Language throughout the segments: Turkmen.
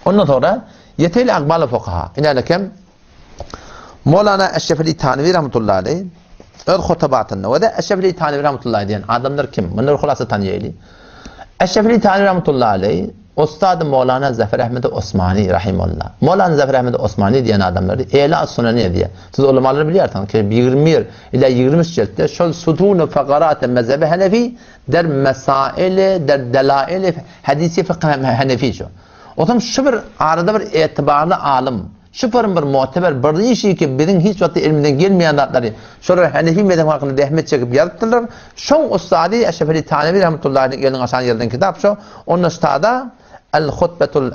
Ondan soňra ýeteýli akbaly fukaha. Inänekem Molana Eşref Ali Tanewi rahmetullahi aleyh öz hutubatynda we de Eşref Ali Tanewi rahmetullahi diýen adamlar kim? Mundan hulasa tanýaýly. Eşref Ali Tanewi rahmetullahi aleyh Ustady Molana Zafer Ahmed Osmani rahimullah. Molana Zafer Ahmed Osmani diýen adamlary Ela Sunaniýe diýe. Siz ulamalary bilýärsiňiz ki 21 ila 23 jeltde şol sutun fakarat mezhebi Hanefi der mesaili der delaili hadisi fıkh Hanefi şu. Otam şu bir arada bir etibarly alym, şu bir bir muteber bir işi ki biziň hiç wagtda elimizden gelmeýän zatlary şolar Hanefi mezhebi hakynda zähmet çekip ýazypdyrlar. Şoň ussady Eşref Ali Tanewi rahmetullahi aleyh eliniň aşan ýerden kitap şo. Onda ştada El hutbetul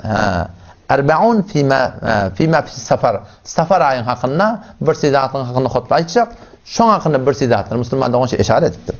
erbaun fima fima fi safar. Safar aýyň hakynda bir zatlaryň hakynda hutba aýtjak. Şoň hakynda bir zatlar musulman dogan işaret edipdir.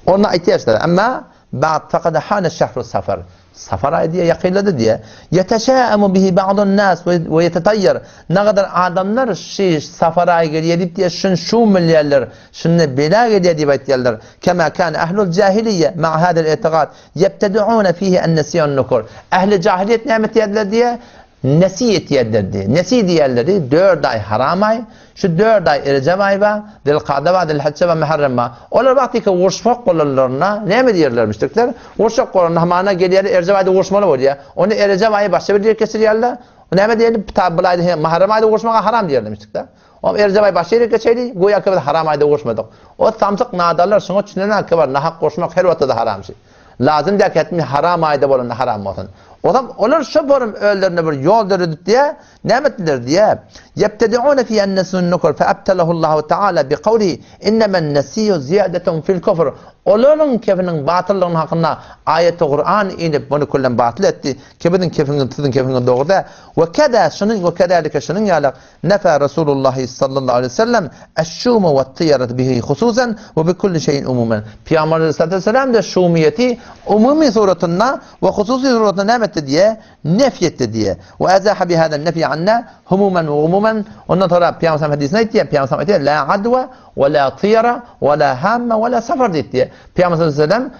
Onda aýtýar emma ba'd faqad hana şahru safar. Safar aýy diýe ýakynlady diýe. Ýeteşäemu bihi ba'dun nas we ýetetaýýar. Nagadar adamlar şi safar aýy gelýär diýip diýe şun şu bilýärler. Şunda bela gelýär diýip aýtýarlar. Kema kan ahlul jahiliýe ma'a hadal i'tiqad ýebtedi'une fihi en-nesiýun nukur. Ähli jahiliýet näme etýärdiler diýe? Nesi etýärdiler diýe. Nesi diýýärleri dört aý haram aý. Şu dört aý Rejep aýy bar, Zilkada bar, Zilhijje bar, Muharrem bar. Olar wagtyky uruşmak bolanlarynda näme diýerlermişdikler? Uruşak bolanda hamana gelýärler, Erjep aýda uruşmaly bolýar. Onda Erejep aýy başga bir ýere geçirýärler. Näme diýeli, bu aýda hem Muharrem aýda uruşmaga haram diýerlermişdikler. Oňa Erjep aýy başga ýere geçeýli, göýäki biz haram aýda uruşmadyk. O samsyk nadanlar şuňa düşünenok ki bar, nahak uruşmak her wagtda-da haram şi. Lazym däl ki hetmi haram aýda bolanda haram bolsun. Ozam olar şo borum özlerine bir ýol döredip diýä, näme etdiler diýä, Ýebtedi'une fi ennesun nukur fe ebtelehullahu taala bi kawlihi innemen nesiýu ziýadetun fil kufr. Olaryň kefiniň batyllygyny hakynda aýaty Kuran inip muny küllen batyl etdi. Ki biziň kefiňiz siziň kefiňiz dogry däl. We keza şunuň we kezalike şunuň ýaly Nefa Resulullahi sallallahu aleýhi we sellem eş-şume we't-tyýarete bihi hususan we bi kulli şeýin umumen. Pygamber aleyhissalatu vesselam-da şumyýeti umumy suratynda we hususy suratynda näme etdi diýe? Nefý etdi diýe. We ezaha bi hazen nefýi anna humumen we umumen. Ondan soňra Pygamber sallam hadysynda aýtýar, Pygamber sallam aýtýar, la adwa we la tyýara we la hamma we la safar diýip diýe. Pygamber sallallahu aleýhi we sellem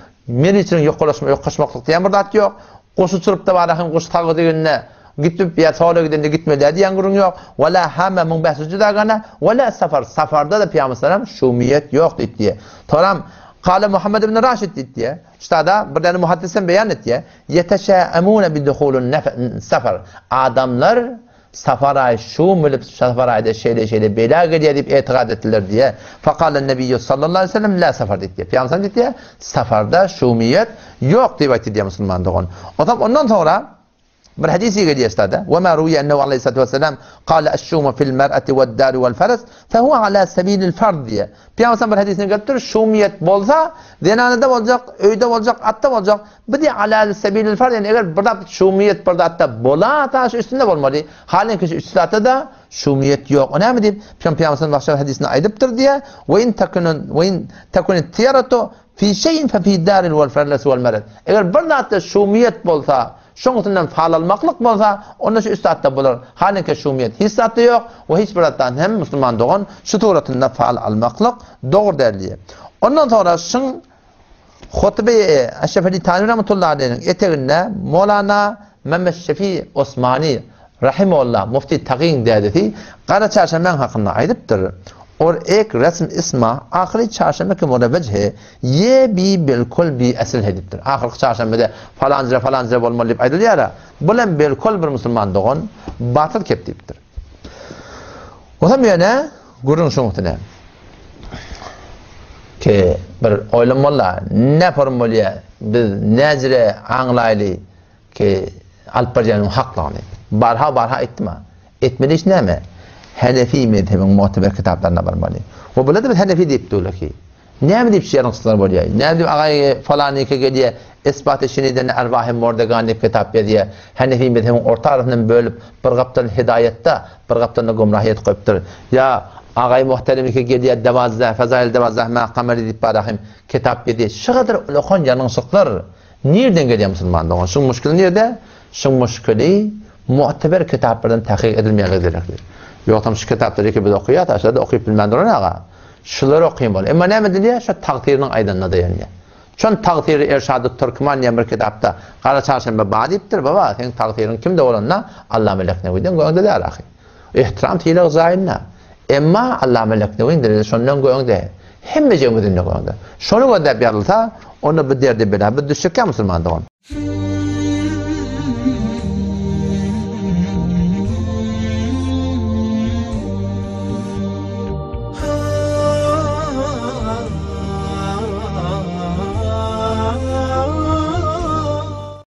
meriçiniň ýokalaşma, ýokaşmaklyk diýen bir zat ýok. Guş uçuryp-da barahyn guş sagy degende gitip ýa sola gidende gitmeli däl diýen gürrüň ýok. Wa la hama muň bähsi juda gana, wa la safar, safarda-da Pygamber salam şumiýet ýok diýip diýýär. Soram Kale Muhammed ibn Raşid diýip diýýär. Ştada bir däne muhaddisem beýan etýär. Ýeteşäemune bi duhulun safar. Adamlar Safar aýy şum bilip, safar aýda şeýle-şeýle bela gelýär diýip etikat etdiler diýýär. Fakalen Nebiýýu sallallahu aleýhi we sellem la safar diýip diýýär. Pygamber sallam diýýär, safarda şumiýet ýok diýip aýtdy diýýär musulman dogan. Onsoň ondan soňra bir hadys gelýär ştada. Wa ma ruwiya ennehu aleýhissalatu wesselam kale eş-şumu fil mer'ati wed-dari wel-feres fehuwa ala sebilil fard diýýär. Pygamber sallam bir hadysynda gelipdir, şumiýet bolsa, zenanada boljak, öýde boljak, atda boljak, Bu diýe alâ sebilil farz, ýagny eger bir zat şumiýet bir zatda bolasa şu üstünde bolmaly. Halyňki şu üç zatda-da şumiýet ýok. O näme diýip, Pygamber sallam başga bir hadysynda aýdypdyr diýe, Ve in tekunun ve in tekunit tiýaratu fi şeýin fe fi daril vel ferles vel mered. Eger bir zatda şumiýet bolsa, şoň üstünden fal almaklyk bolsa, onda şu üç zatda bolar. Halyňki şumiýet hiç zatda ýok we hiç bir zatdan hem musulman dogan şu suratynda fal almaklyk dogry däl diýe. Ondan soňra şyň Hutbe-i Eşref Ali Tani rahmetullahi aleyhiniň eteginde Molana Mehmet Şefi Osmani rahimehullah Mufti Tagyň dädesi Gara çarşenbäň hakynda aýdypdyr, Or ek resm isma ahyry çarşenbe ki murevvec he, ye bi belkol bi esl he diýipdir. Ahyrky çarşenbede falanjyra falanjyra bolmaly diýip aýdylýar-a, bulam belkol bir musulman dogan batyl kep diýipdir. Onsoň ýöne Gürrüň şuň üstüne. Ki bir oýlanmaly-da, ne form bolýar, biz näjire aňlaýly ki alyp barýanyň haklygyny. Barha-barha aýtdym-a. Etmeli iş näme? Henefi mezhebiň muteber kitaplaryna barmaly. We bular-da biz henefi diýip durlar ki. Näme diýip şu ýalňyşlyklar bolýar? Näme diýip agaý falanyňky gelýär, Isbaty şeniden erwahy mordegan diýip kitap ýazýar. Henefi mezhebiň orta arasyndan bölüp, bir gapdal hidaýatda, bir gapdalynda gümrahyýet goýupdyr. Ýa agaý muhteremiki gelýär, Dewazzah, Fezail Dewazzah ma kamary diýip barahym kitap ýazýar. Şu gadar ulakan ýalňyşlyklar nirden gelýär musulman dogan? Şuň muşkili nirde? Şuň muşkili mu'teber kitaplardan tahkyk edilmeýänligi gerekli. Ýogsam şu kitaplary ki biz okaýas, aşa-da okyp bilmän duran aga. Şulary okyn bol. Emma näme edilýär? Şo tagsyrynyň aýdanyna daýanýar. Şon Tagsyry Erşadut Türkman diýen bir kitapda Gara Çarşenbe bar diýipdir, baba, seň tagsyryň kimde bolanda Allama Leknewiden göňde däl ahy. Ehtiram sylag jaýynda. Emma Allama Leknewiň derejesi şondan göňde. Hemmejigimizinde göňde. Şony gözläp ýazylsa, onda bu derde bela biz düşjekkä musulman dogan.